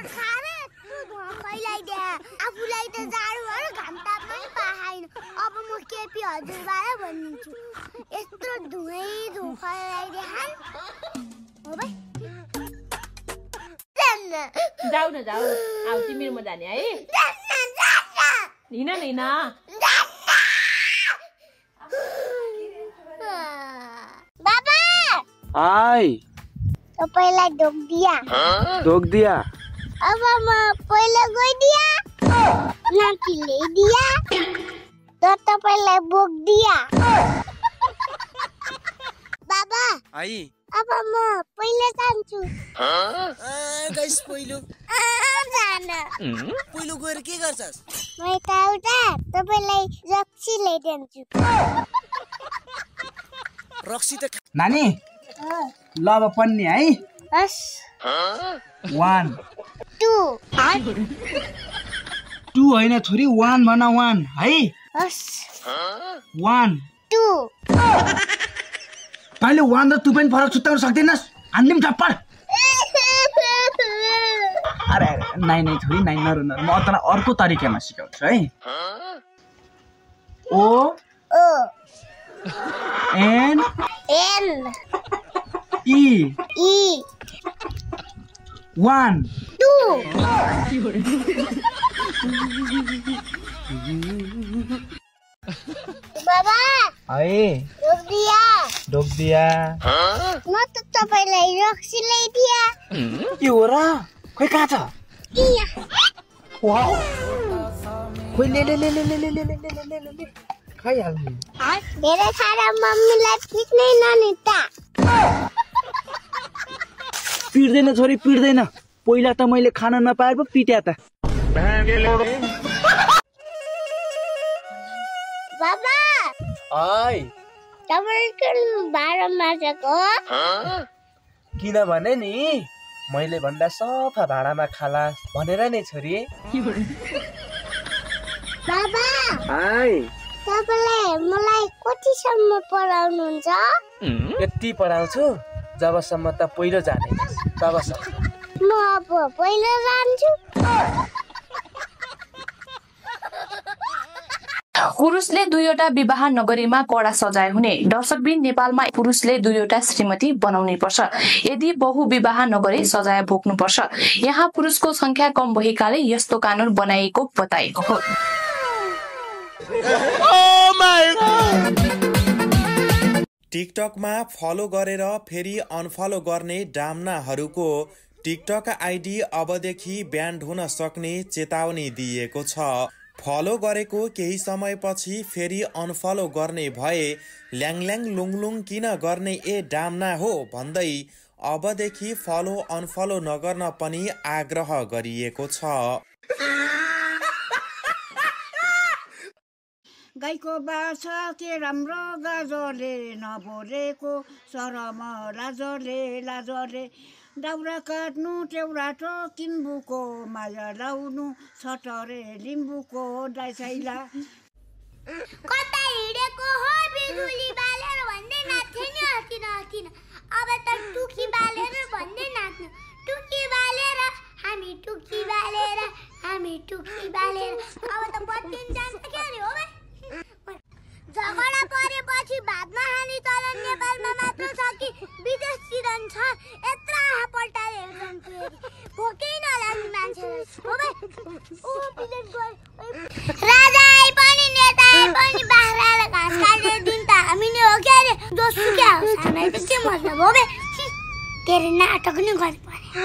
खारे फैलाइदे आफूलाई त जाडो भएर घाम ताप्न पनि पाएन अब म केपी हजुरबालाई भनिन्छु यत्रो धुवै फैलाइदे खान हो भाइ जाऊ न जाऊ आउ तिमीहरुमा जाने है हिँड न हिँड बाबा आइ तपाईलाई ढोक दिया अब म पहिला गइदिया लाठी ल्याइदिया त तपाईलाई बोक दिया बाबा आई अब म पहिला जान्छु गाइस पहिलो जान पहिलो गएर के गर्छस् म यताउता तपाईलाई रक्सी ल्याइदिन्छु रक्सी त नानी ल अब पन्नी है हस 1 2 2 हैन छोरी 1 भन 1 है हस 1 2 तैले 1 र 2 पनि फरक छुट्याउन सक्दैनस् हान्दिम थप्पड अरे नाइ छोरी नाइ नरु म तँलाई अर्को तरिकामा सिकाउँछु है ओ एन ई 1 2 बाबा है ढोक दिया म त तपाईलाई रक्सी ल्याइदिया के हो र खोइ कहाँ छ वाउ खोइ ले खाइहाल्नु धेरै खाएर मम्मीलाई पिट्नै ननिता पिट्दैन छोरी पिट्दैन पहिला त मैले खाना नपाएर पो पिट्या त बाबा आइ तपाईको भाडा माछाको किनभने नि मैले भन्दा सफा भाडामा खाला भनेर नि छोरी बाबा आइ तपाईले मलाई कतिसम्म पढाउनुहुन्छ यति पढाउँछु जबसम्म त पहिलो जाने तबसम्म म अब पहिलो जान्छु पुरुषले दुईवटा विवाह नगरीमा कडा सजाय हुने दर्शकबिन नेपालमा पुरुषले दुईवटा श्रीमती बनाउनै पर्छ यदि बहु विवाह नगरी सजाय भोग्नु पर्छ यहाँ पुरुषको संख्या कम भएकाले यस्तो कानून बनाइएको बताएको हो टिकटकमा फलो गरेर फेरि अनफलो गर्ने डाम्नाहरूको टिकटक आइडी अबदेखि ब्यान्ड हुन सक्ने चेतावनी दिएको छ फलो गरेको केही समयपछि फेरि अनफलो गर्ने भए ल्याङल्याङ लुङलुङ किन गर्ने ए डाम्ना हो भन्दै अबदेखि फलो अनफलो नगर्न पनि आग्रह गरिएको छ गाईको बाछा के राम्रो गाजरले नबोलेको सरम लाजले दाउरा काट्नु टेउराटो किम्बुको माया लाउनु छटरे लिम्बुको दाइसाइला कता हिडेको हो बिजुली बालेर भन्दै नाच्थे नि हकिन अब त टुकी बालेर भन्दै नाच्नु टुकी बालेर हामी टुकी बालेर अब त बत्तिन जान्छ के नि हो भाइ झगडा परेपछि भातमा हानी चलन नेपालमा मात्र छ कि विदेशतिर छ यत्रा पल्टाएर हेर्छन् फेरि भोकै नलाग्ने मान्छे हो भाइ ओ विदेश गए राजा आए पनि नेता आए पनि बाख्रालाई घाँस काट्ने दिन त हामी नै हो के अरे दोस्रो क्या हो हामीलाई त के मतलब हो भाइ तेरे नाटक नि गर्नु पर्यो